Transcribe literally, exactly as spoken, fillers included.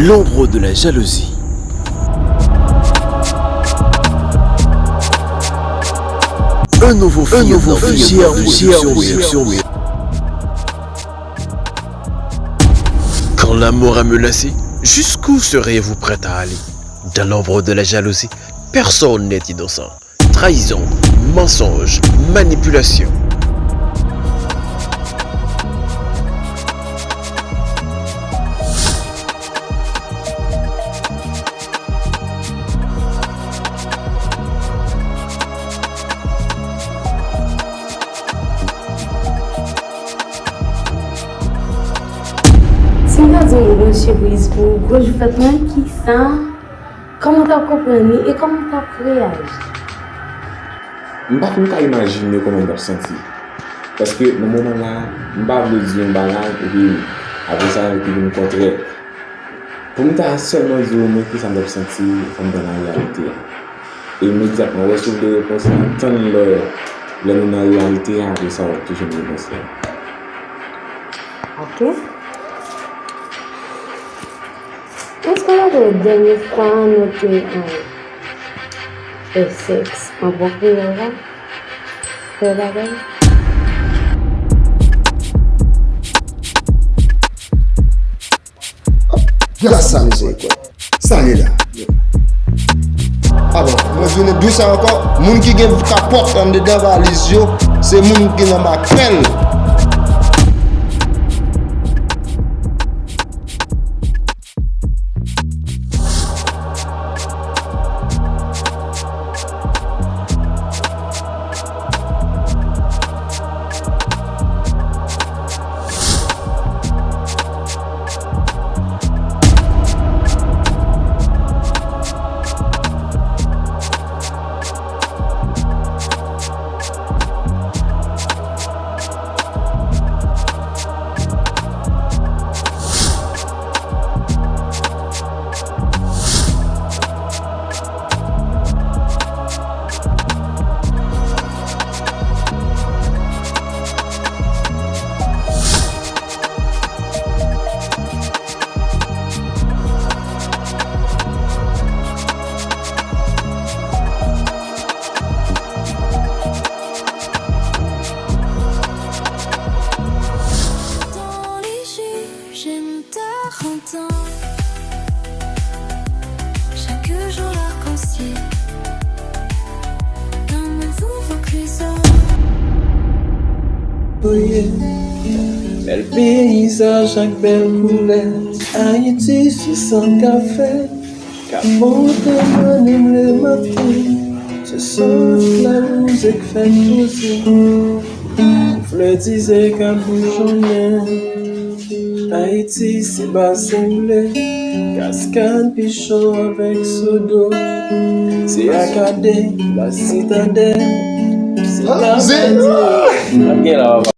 L'ombre de la jalousie. Un nouveau film, un nouveau film, J R Production. Quand la mort a menacé, jusqu'où seriez-vous prête à aller ? Dans l'ombre de la jalousie, personne n'est innocent. Trahison, mensonge, manipulation. Si m ta di yon gwo chepriz pou gwo jou fèt mwen, kisa? Kòman w t ap konprann li e kòman w t ap reyaji? M pa fin ka imajine kòman m t ap santi. Paske nan moman la, m pa vle di yon bagay, epi apre sa, ki vin kontrè. Pou m ta sèlman di w mwen kisa m t ap santi, fò m pran nan reyalite a. E imedyatman, w resevwa repons la, tann lè, lè nou nan reyalite a, apre sa, w ap toujou jwenn repons la. Ok. Èske w raple w dènye fwa nou te, um, fè sèks an bon kreyòl la? Fè bagay? Gras a mizerikòd. Sa ye la. A bon, mwen vini di sa ankò, moun ki gen kapòt anndedan valiz yo, se moun ki nan makèl. Dans les juges et notaires antan, chaque jour l'arc-en-ciel, dans mes ouvres cuisons. Bèl peyizaj ak bèl koulè, Ayiti se sant kafe. K ap monte nan lim lematen, se souf lawouze k fè m poze. Flè dizè k ap boujonnen. Ayiti se basen ble, kaskad pichon avèk sodo. Se Akademi, Lasitadèl, se Labadye.